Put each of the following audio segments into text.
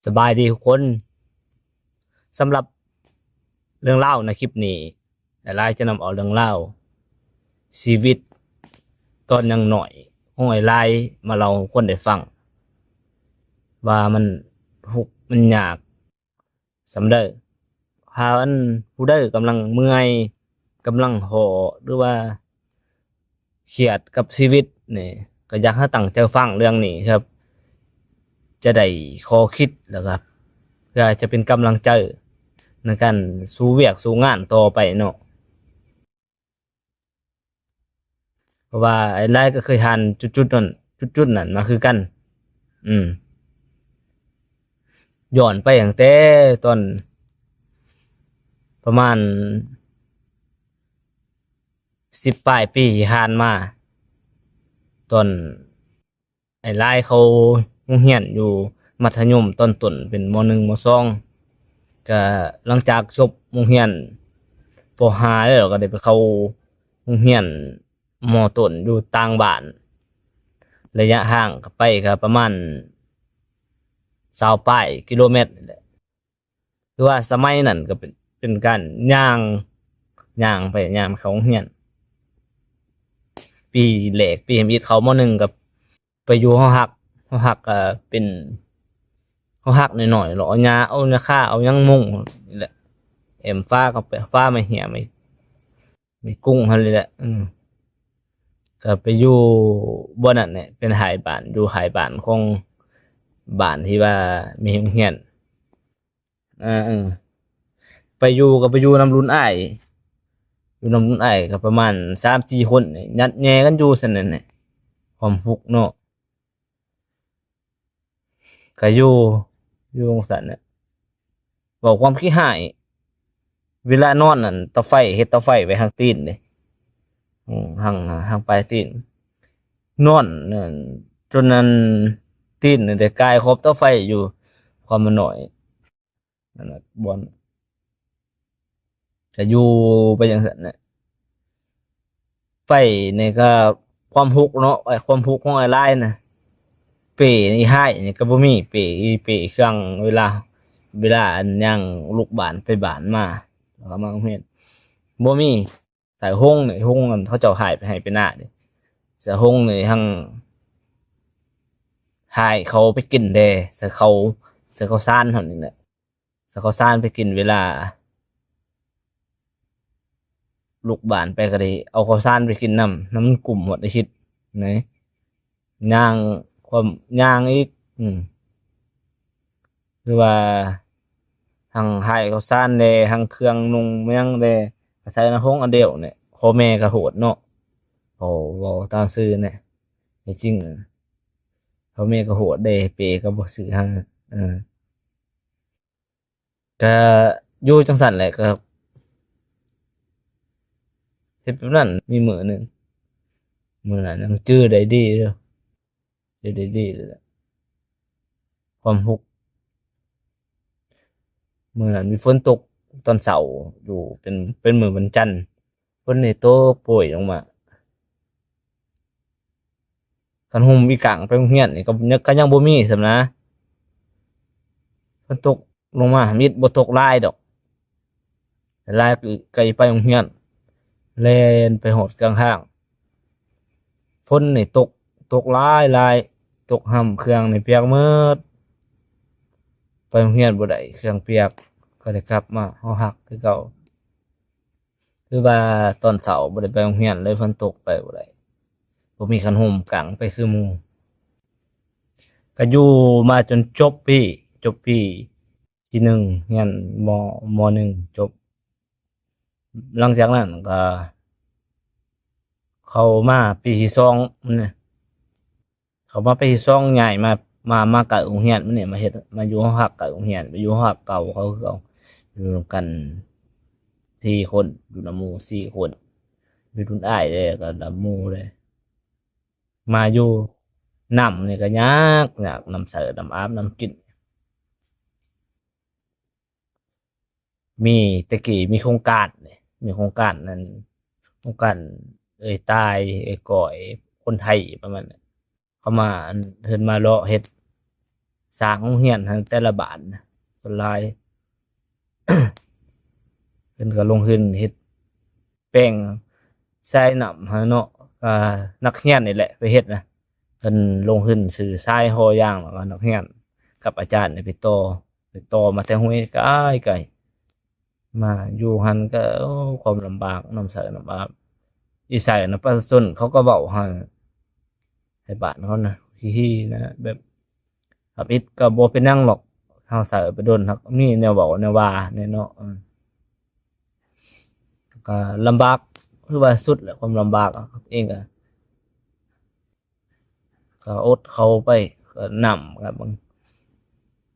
ສະບາຍດີທຸກຄົນ. ສຳລັບເລື່ອງລາວໃນຄລິບນີ້ ອ້າຍຫຼາຍຈະນຳເອົາເລື່ອງລາວຊີວິດຕອນຍັງນ້ອຍຂອງອ້າຍຫຼາຍມາເລົ່າໃຫ້ຄົນໄດ້ຟັງ ວ່າມັນທຸກມັນຍາກສ່ຳໃດ. ຖ້າອັນຜູ້ໃດກຳລັງເມື່ອຍ ກຳລັງທໍ້ ຫຼືວ່າຄຽດກັບຊີວິດນີ້ ກໍຢາກໃຫ້ຕັ້ງໃຈຟັງເລື່ອງນີ້ ເພື່ອຈະໄດ້ຂໍ້ຄິດ ແລ້ວກໍເພື່ອຈະເປັນກຳລັງໃຈໃນການສູ້ວຽກສູ້ງານຕໍ່ໄປເນາະ. ເພາະວ່າອ້າຍຫຼາຍກໍເຄີຍຜ່ານຈຸດໆນັ້ນ ຈຸດໆນັ້ນມາຄືກັນ. ອືມ ຍ້ອນໄປຕັ້ງແຕ່ຕອນປະມານສິບປາຍປີທີ່ຜ່ານມາ ຕອນ ອ້າຍຫຼາຍເຂົ້າໂຮງຮຽນຢູ່ມັດທະຍົມຕອນຕົ້ນ ເປັນ ມໍໜຶ່ງ ມໍສອງ ກະຫຼັງຈາກຈົບໂຮງຮຽນ ປໍຫ້າ ແລ້ວ ກະໄດ້ໄປເຂົ້າໂຮງຮຽນມໍຕົ້ນຢູ່ຕ່າງບ້ານ ໄລຍະທາງໄປກະປະມານຊາວປາຍກິໂລແມັດນີ້ແຫຼະ. ຄືວ່າສະໄໝນັ້ນກໍເປັນ ເປັນການຍ່າງ ຍ່າງໄປຍ່າງເຂົ້າໂຮງຮຽນ. ປີແລກ ປີທຳອິດເຂົ້າ ມໍໜຶ່ງ ກໍໄປຢູ່ຫໍພັກ. ຫໍພັກກໍເປັນຫໍພັກນ້ອຍໆ ເນາະ ເອົາຫຍ້າ ເອົາຫຍ້າຄາ ເອົາຫຍັງມຸງນີ້ແຫຼະ ແອ້ມຝາກໍໄປ ຝາໄມ້ເຫຍ ໄມ້ ໄມ້ກຸ້ງຫັ້ນນີ້ແຫຼະ. ເອີ ກໍໄປຢູ່ບ່ອນນັ້ນແຫຼະ ເປັນທ້າຍບ້ານ ຢູ່ທ້າຍບ້ານຂອງບ້ານທີ່ວ່າມີໂຮງຮຽນ. ເອີ ເອີ ໄປຢູ່ກໍໄປຢູ່ນຳລຸ້ນອ້າຍ ຢູ່ນຳລຸ້ນອ້າຍກໍປະມານສາມສີ່ຄົນນີ້ ຍັດແຍ່ກັນຢູ່ຊັ້ນນັ້ນແຫຼະ ຄວາມທຸກເນາະ. ກໍຢູ່ ຢູ່ຈັ່ງຊັ້ນແຫຼະ ເວົ້າຄວາມຂີ້ຮ້າຍ ເວລານອນນັ້ນ ເຕົາໄຟ ເຮັດເຕົາໄຟໄວ້ທາງຕີນເດ້ ອືມ ທາງ ທາງປາຍຕີນ ນອນນັ້ນ ຈົນນັ້ນ ຕີນນັ້ນໄດ້ກາຍຂອບເຕົາໄຟຢູ່ ຄວາມມັນນ້ອຍ. ນັ້ນແຫຼະ ບ່ອນ ກະຢູ່ໄປຈັ່ງຊັ້ນແຫຼະ. ໄປນີ້ກະຄວາມທຸກເນາະ ຄວາມທຸກຂອງອ້າຍຫຼາຍນະ ເປ້ນີ້ ອ້າຍນີ້ກະບໍ່ມີ ເປ້ ເປ້ເຄື່ອງ ເວລາ ເວລາອັນຍ່າງລູກບ້ານໄປບ້ານມາ ແລ້ວກະມາໂຮງຮຽນ ບໍ່ມີ. ສາຍຫົງນີ້ ຫົງນັ້ນເຂົາເຈົ້າຫາຍໄປໄຮ່ໄປນາເດ້ ສາຍຫົງນີ້ຫັ້ນຫາຍເຂົາໄປກິນແດ່ ໃສ່ເຂົ້າ ໃສ່ເຂົ້າສານເຮົານີ້ແຫຼະ ໃສ່ເຂົ້າສານໄປກິນ ເວລາລູກບ້ານໄປກໍໄດ້ເອົາເຂົ້າສານໄປກິນນຳ ນຳ ມັນກຸ້ມຮອດອາທິດນະ. ຍ່າງ ຄວາມ ຍ່າງອີກ ອືມ ຫຼືວ່າທັງຫາຍເຂົ້າສານແດ່ ທັງເຄື່ອງນຸ່ງຫຍັງແດ່ ກໍໃສ່ໃນຫົງອັນດຽວນີ້ ພໍ່ແມ່ກໍໂຫດເນາະ. ເວົ້າ ເວົ້າຕາມຊື່ນີ້ ທີ່ຈິງ ພໍ່ແມ່ກໍໂຫດເດ້ ເປ້ກໍບໍ່ຊື້ໃຫ້ ເອີ ກະຢູ່ຈັ່ງຊັ້ນແຫຼະ ກະເຮັດແບບນັ້ນ. ມີມື້ໜຶ່ງ ມື້ນັ້ນຍັງຈື່ໄດ້ດີເດີ ຈື່ໄດ້ດີເລີຍ ຄວາມທຸກ. ມື້ນັ້ນມີຝົນຕົກຕອນເຊົ້າຢູ່ ເປັນ ເປັນມື້ວັນຈັນ ຝົນນີ້ຕົກໂປຍລົງມາ. ຄັນຫົ່ມອີກາງໄປໂຮງຮຽນນີ້ກໍ ກໍຍັງບໍ່ມີຊ້ຳນະ. ມັນຕົກລົງມາທຳອິດ ບໍ່ຕົກຫຼາຍດອກ. ຫຼາຍກໍໄປໂຮງຮຽນ ແລ່ນໄປຮອດກາງທາງ. ຝົນນີ້ຕົກ ຕົກຫຼາຍໆ ຕົກຫ້ຳເຄື່ອງນີ້ປຽກໝົດ. ໄປໂຮງຮຽນບໍ່ໄດ້ ເຄື່ອງປຽກ ກໍໄດ້ກັບມາຫໍພັກຄືເກົ່າ. ຄືວ່າຕອນເຊົ້າບໍ່ໄດ້ໄປໂຮງຮຽນເລີຍ ຝົນຕົກໄປບໍ່ໄດ້ ບໍ່ມີຄັນຫົ່ມກາງໄປຄືໝູ່. ກໍຢູ່ມາຈົນຈົບປີ ຈົບປີທີໜຶ່ງ ຮຽນ ມ ມ ໜຶ່ງ ຈົບ. ຫຼັງຈາກນັ້ນກໍເຂົ້າມາປີທີສອງນີ້ ເຂົ້າມາປີທີສອງ ຍ້າຍມາ ມາ ມາໃກ້ໂຮງຮຽນມັນນີ້ ມາເຮັດ ມາຢູ່ຫໍພັກໃກ້ໂຮງຮຽນ ໄປຢູ່ຫໍພັກເກົ່າເຂົາຄືເກົ່າ ຢູ່ນຳກັນສີ່ຄົນ ຢູ່ນຳໝູ່ສີ່ຄົນ ມີລຸ້ນອ້າຍແດ່ ກໍນຳໝູ່ແດ່. ມາຢູ່ ນ້ຳນີ້ກໍຍາກ ຍາກ ນ້ຳໃຊ້ ນ້ຳອາບ ນ້ຳກິນ. ມີ ແຕ່ກີ້ມີໂຄງການເດ້ ມີໂຄງການນັ້ນ ໂຄງການເອີ່ຍຕາຍ ເອີ່ຍກອຍ ຄົນໄທປະມານນັ້ນ ເຂົາມາ ອັນ ເພິ່ນມາເລາະເຮັດ ສ້າງໂຮງຮຽນໃຫ້ແຕ່ລະບ້ານນະ ສ່ວນຫຼາຍ ເພິ່ນກໍລົງທຶນເຮັດແປງສາຍນ້ຳໃຫ້ເນາະ ກໍນັກຮຽນນີ້ແຫຼະໄປເຮັດນະ ເພິ່ນລົງທຶນຊື້ສາຍຫໍຢາງ ແລ້ວກໍນັກຮຽນກັບອາຈານໄປຕໍ່ ໄປຕໍ່ມາແຕ່ຫ້ວຍໄກໆ ມາຢູ່ຫັ້ນກໍ ໂອ້ ຄວາມລຳບາກ ນ້ຳໃຊ້ນ້ຳອາບ ອີໃສ່ນະ ປະຊາຊົນເຂົາກໍເວົ້າໃຫ້ ໃຫ້ບ້ານເຂົານະ ຮີໆ ນະ ແບບ ທຳອິດກໍບໍ່ເປັນຫຍັງດອກ ເຮົາໃຊ້ໄປດົນ ເຮົາກໍມີແນວເວົ້າແນວວ່າແດ່ເນາະ ເອີ ກໍລຳບາກ ຄືວ່າສຸດແຫຼະ ຄວາມລຳບາກ ເອງກໍ ກໍອົດເຂົ້າໄປ ກໍນ້ຳກໍບາງ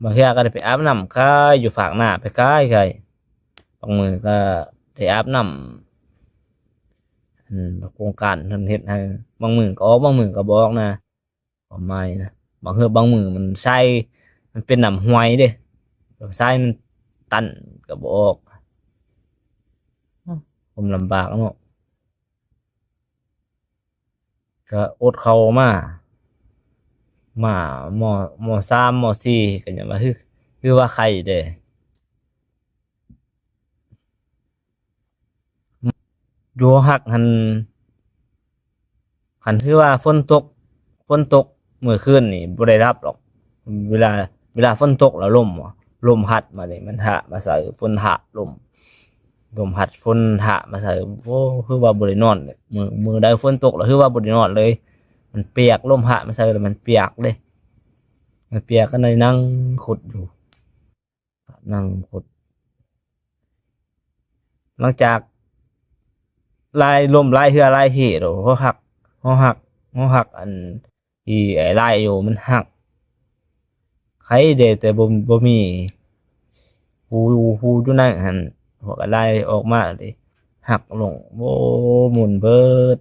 ບາງເທື່ອກໍໄດ້ໄປອາບນ້ຳກາຍ ຢູ່ຟາກນາໄປກາຍ ກາຍ ບາງມື້ກໍໄດ້ອາບນ້ຳ ອັນໂຄງການເພິ່ນເຮັດໃຫ້ ບາງມື້ກໍອອກ ບາງມື້ກໍບໍ່ອອກນະ ຄວາມໝາຍນະ ບາງເທື່ອບາງມື້ມັນຊາຍ ມັນເປັນນ້ຳຫ້ວຍເດ້ ຊາຍມັນຕັນກໍບໍ່ອອກ ຄວາມລຳບາກເນາະ ກໍອົດເຂົ້າມາ ມາ ມໍ ມໍສາມ ມໍສີ່ ກໍຍັງວ່າ ຄື ຄືວ່າໄຄແດ່ ຢູ່ຫໍຮັກຫັ້ນ ຄັນຄືວ່າຝົນຕົກ ຝົນຕົກມື້ຄືນນີ້ບໍ່ໄດ້ຫຼັບດອກ ເວລາ ເວລາຝົນຕົກແລ້ວລົມ ລົມພັດມານີ້ ມັນທະມາໃສ່ ຝົນທະ ລົມ ລົມພັດ ຝົນທະມາໃສ່ ໂອ້ ຄືວ່າບໍ່ໄດ້ນອນເລີຍ ມື້ ມື້ໃດຝົນຕົກແລ້ວຄືວ່າບໍ່ໄດ້ນອນເລີຍ ມັນປຽກ ລົມພັດມາໃສ່ແລ້ວມັນປຽກເດ້ ມັນປຽກ ກໍໄດ້ນັ່ງຄຸດຢູ່ ນັ່ງຄຸດ ຫຼັງຈາກຫຼາຍ ລົມຫຼາຍເທື່ອຫຼາຍທີແລ້ວ ຫໍຮັກ ຫໍຮັກ ຫໍຮັກ ອັນ ທີ່ອ້າຍລາຍຢູ່ມັນຫັກ ໄຄແດ່ ແຕ່ບໍ່ ບໍ່ມີຜູ້ ຜູ້ຢູ່ໃນຫັ້ນ ພວກອ້າຍລາຍອອກມາເດ້ ຫັກລົງ ໂອ້ ໝຸ່ນເບີດ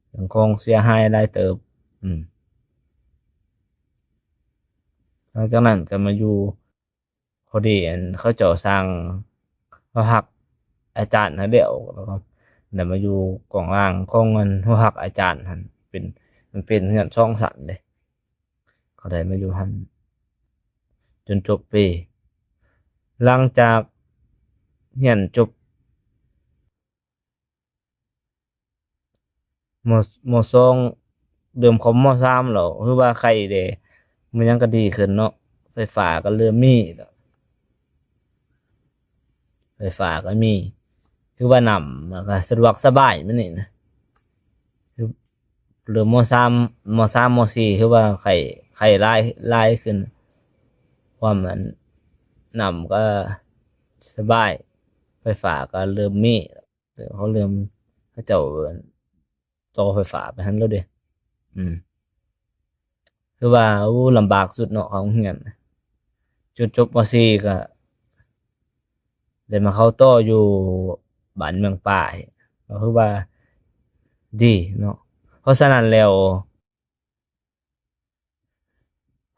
ເຄື່ອງຂອງເສຍຫາຍຫຼາຍເຕີບ ອືມ ຫຼັງຈາກນັ້ນກໍມາຢູ່ ພໍດີອັນເຂົາເຈົ້າສ້າງຫໍພັກອາຈານໃຫ້ແລ້ວ ແລ້ວກໍໄດ້ມາຢູ່ກອງລ່າງຂອງອັນຫໍພັກອາຈານຫັ້ນ ເປັນ ມັນເປັນເຮືອນສອງຊັ້ນເດ້ ກໍໄດ້ມາຢູ່ຫັ້ນຈົນຈົບປີ ຫຼັງຈາກຮຽນຈົບ ມໍ ມໍສອງ ເລີ່ມເຂົ້າມໍສາມແລ້ວ ຄືວ່າໄຄແດ່ ມັນຫຍັງກໍດີຂຶ້ນເນາະ ໄຟຟ້າກໍເລີ່ມມີແລ້ວ ໄຟຟ້າກໍມີ ຄືວ່ານ້ຳມັນກໍສະດວກສະບາຍ ມື້ນີ້ນະ ຄືເລີ່ມມໍສາມ ມໍສາມ ມໍສີ່ ຄືວ່າໄຄ ໄຄຫຼາຍ ຫຼາຍຂຶ້ນ ຄວາມອັນ ນ້ຳກໍສະບາຍ ໄຟຟ້າກໍເລີ່ມມີ ເຂົາເລີ່ມ ເຂົາເຈົ້າຕໍ່ໄຟຟ້າໄປຫັ້ນແລ້ວເດ້ ອືມ ຄືວ່າ ໂອ້ ລຳບາກສຸດເນາະ ເຂົ້າໂຮງຮຽນ ຈົນຈົບ ມໍສີ່ ກໍໄດ້ມາເຂົ້າຕໍ່ຢູ່ບ້ານເມືອງປາຍ ກໍຄືວ່າດີເນາະ ເພາະສະນັ້ນແລ້ວ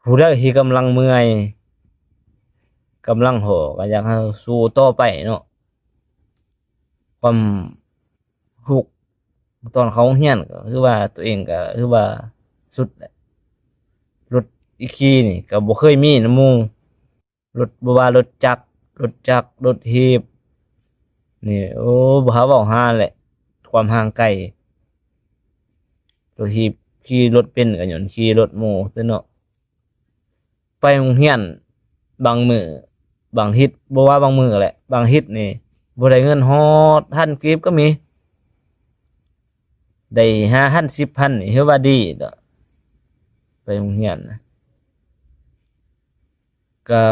ຜູ້ໃດທີ່ກຳລັງເມື່ອຍ ກຳລັງທໍ້ ກໍຢາກໃຫ້ເຮົາສູ້ຕໍ່ໄປເນາະ ຄວາມທຸກຕອນເຂົ້າໂຮງຮຽນ ກໍຄືວ່າຕົວເອງກໍຄືວ່າສຸດແຫຼະ ລົດອີຂີ່ນີ້ກໍບໍ່ເຄີຍມີນຳໝູ່ ລົດ ບໍ່ວ່າລົດຈັກ ລົດຈັກ ລົດຖີບນີ້ ໂອ້ ບໍ່ຫາເວົ້າຫາແຫຼະ ຄວາມຫ່າງໄກ ລົດຖີບ ຂີ່ລົດເບັນກໍຍ້ອນຂີ່ລົດໝູ່ເດ້ເນາະ ໄປໂຮງຮຽນບາງມື້ ບາງທິດ ບໍ່ວ່າບາງມື້ແຫຼະ ບາງທິດນີ້ບໍ່ໄດ້ເງິນຮອດພັນກີບກໍມີ ໄດ້ຫ້າພັນ ສິບພັນນີ້ ຖືວ່າດີດອກ ໄປໂຮງຮຽນນະ ກໍ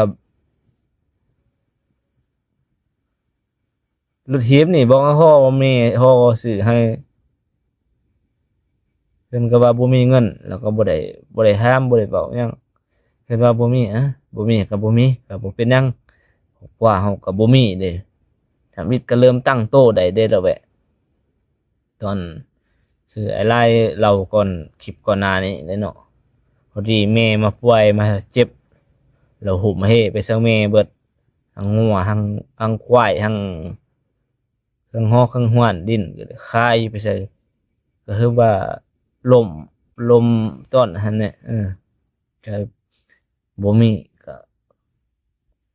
ລົດຖີບນີ້ບອກໃຫ້ພໍ່ແມ່ ພໍ່ຊື້ໃຫ້ ເພິ່ນກໍວ່າບໍ່ມີເງິນ ແລ້ວກໍບໍ່ໄດ້ ບໍ່ໄດ້ຖາມ ບໍ່ໄດ້ເວົ້າຫຍັງ ເພິ່ນວ່າບໍ່ມີ ອະ ບໍ່ມີກໍບໍ່ມີ ກໍບໍ່ເປັນຫຍັງ ຄອບຄົວເຮົາກໍບໍ່ມີເດ້ ທຳອິດກໍເລີ່ມຕັ້ງໂຕໄດ້ເດ້ລະແວະ ຕອນ ຄືອ້າຍລາຍເລົ່າກ່ອນ ຄລິບກ່ອນໜ້ານີ້ແຫຼະເນາະ ພໍດີແມ່ມາປ່ວຍ ມາເຈັບ ແລ້ວຫຸ້ມເຮໄປໃສ່ແມ່ເບິດ ທັງງົວ ທັງ ທັງຄວາຍ ທັງ ເຄື່ອງຮອກເຄື່ອງຮວນດິນ ກໍໄດ້ຂາຍໄປໃສ່ ກໍຄືວ່າລົ້ມ ລົ້ມຕອນຫັ້ນແຫຼະ ເອີ ກໍ ບໍ່ມີ ກໍ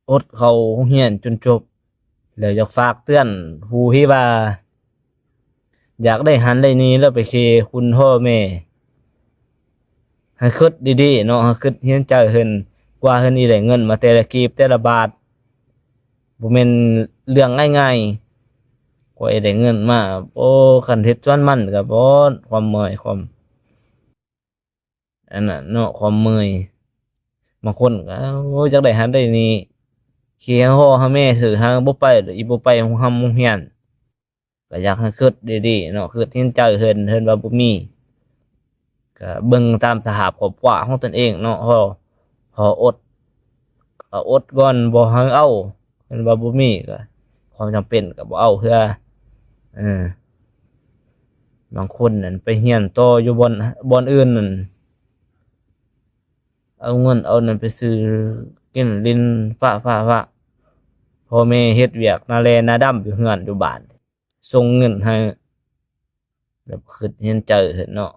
ອົດເຂົ້າໂຮງຮຽນຈົນຈົບ. ແລ້ວຢາກຝາກເຕືອນຜູ້ທີ່ວ່າຢາກໄດ້ຫັ້ນໄດ້ນີ້ ແລ້ວໄປເຄຄຸນພໍ່ແມ່ ໃຫ້ຄິດດີໆເນາະ, ໃຫ້ຄິດເຫັນໃຈເພິ່ນ ກວ່າເພິ່ນຊິໄດ້ເງິນມາແຕ່ລະກີບແຕ່ລະບາດ ບໍ່ແມ່ນເລື່ອງງ່າຍໆ. ກວ່າຊິໄດ້ເງິນມາ ໂອ້ ຄັນເຮັດສວນມັນກໍບໍ່ ຄວາມເມື່ອຍ ຄວາມ ອັນນັ້ນເນາະ ຄວາມເມື່ອຍ. ບາງຄົນກໍ ໂອ້ຍ ຢາກໄດ້ຫັ້ນໄດ້ນີ້ ຂີ້ຮ້ອນຫາແມ່ຊື່ ຫາບໍ່ໄປ ອີ່ບໍ່ໄປໂຮງຮ່ຳໂຮງຮຽນ. ກໍຢາກໃຫ້ຄິດດີໆເນາະ, ຄິດເຫັນໃຈເພິ່ນ ເພິ່ນວ່າບໍ່ມີ ກໍເບິ່ງຕາມສະພາບຄອບຄົວຂອງຕົນເອງເນາະ. ເຮົາ ເຮົາອົດ ກໍອົດກ່ອນ ບໍ່ໃຫ້ເອົາ. ເພິ່ນວ່າບໍ່ມີ ກໍຄວາມຈຳເປັນກໍບໍ່ເອົາເທື່ອ. ເອີ ບາງຄົນນັ້ນໄປຮຽນຕໍ່ຢູ່ບ່ອນ ບ່ອນອື່ນນັ້ນ ເອົາເງິນເອົານັ້ນໄປຊື້ກິນຫຼິ້ນຟ້າໆ ພໍ່ແມ່ເຮັດວຽກນາແລນາດຳຢູ່ເຮືອນຢູ່ບ້ານ ສົ່ງເງິນໃຫ້ ແລ້ວຄິດເຫັນໃຈເພິ່ນເນາະ.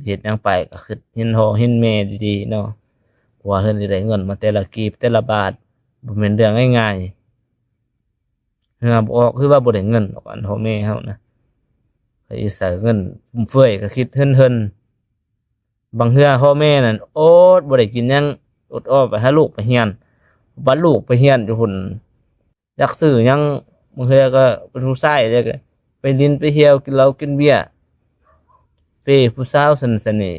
ເຮັດຫຍັງໄປກໍຄິດເຫັນພໍ່ເຫັນແມ່ດີໆເນາະ, ກວ່າເພິ່ນຊິໄດ້ເງິນມາແຕ່ລະກີບແຕ່ລະບາດ ບໍ່ແມ່ນເລື່ອງງ່າຍໆ. ເຫື່ອບໍ່ອອກຄືວ່າບໍ່ໄດ້ເງິນດອກ ອັນພໍ່ແມ່ເຮົານະ, ໃຫ້ໃຊ້ເງິນຟຸມເຟືອຍກໍຄິດເຫັນເພິ່ນ. ບາງເທື່ອພໍ່ແມ່ນັ້ນອົດບໍ່ໄດ້ກິນຫຍັງ, ອົດອອກໄປຫາລູກໄປຮຽນ, ບັດລູກໄປຮຽນຢູ່ພຸ້ນ ຢາກຊື້ຫຍັງ ບາງເທື່ອກໍເປັນຜູ້ຊາຍ ແລ້ວກໍໄປຫຼິ້ນໄປທ່ຽວ ກິນເຫຼົ້າກິນເບຍ ເປຜູ້ສາວຊັ້ນຊັ້ນນີ້.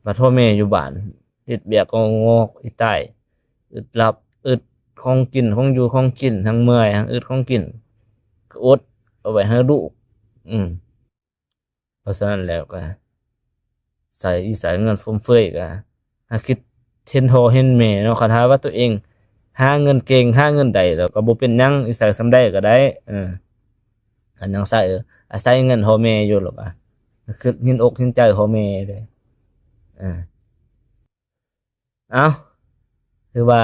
ບັດພໍ່ແມ່ຢູ່ບ້ານເຮັດວຽກກໍງອກອີຕາຍ ອຶດຫຼັບ ອຶດຂອງກິນ ຂອງຢູ່ຂອງກິນ ທັງເມື່ອຍ ທັງອຶດຂອງກິນ ກໍອົດເອົາໄວ້ໃຫ້ລູກ. ອືມ ເພາະສະນັ້ນແລ້ວກໍໃຊ້ ໃຊ້ເງິນຟຸມເຟືອຍກໍໃຫ້ຄິດເຫັນພໍ່ເຫັນແມ່ເນາະ. ຄັນຖ້າວ່າຕົວເອງຫາເງິນເກັ່ງ ຫາເງິນໄດ້ແລ້ວກໍບໍ່ເປັນຫຍັງ, ໃຊ້ສ່ຳໃດກໍໄດ້. ເອີ ຄັນຍັງໃຊ້ ອາໄສເງິນພໍ່ແມ່ຢູ່ ແລ້ວກໍຄິດເຫັນອົກເຫັນໃຈພໍ່ແມ່ເດ້. ເອີ ເອົ້າ ຄືວ່າ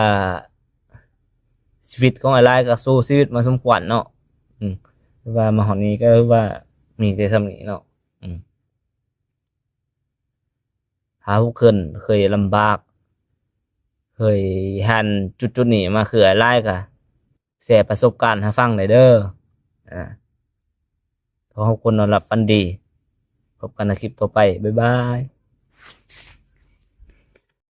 ຊີວິດຂອງອ້າຍຫຼາຍກໍສູ້ຊີວິດມາສົມຄວນເນາະ. ອືມ ຄືວ່າມາຮອດນີ້ກໍຄືວ່າມີແຕ່ສ່ຳນີ້ເນາະ. ອືມ ຖ້າຜູ້ຄົນເຄີຍລຳບາກ ເຄີຍຜ່ານຈຸດໆນີ້ມາຄືອ້າຍຫຼາຍກໍແຊປະສົບການໃຫ້ຟັງໄດ້ເດີ. ອາ ຂໍໃຫ້ທຸກຄົນນອນຫຼັບຝັນດີ. ພົບກັນໃນຄລິບຕໍ່ໄປ. ບາຍບາຍ.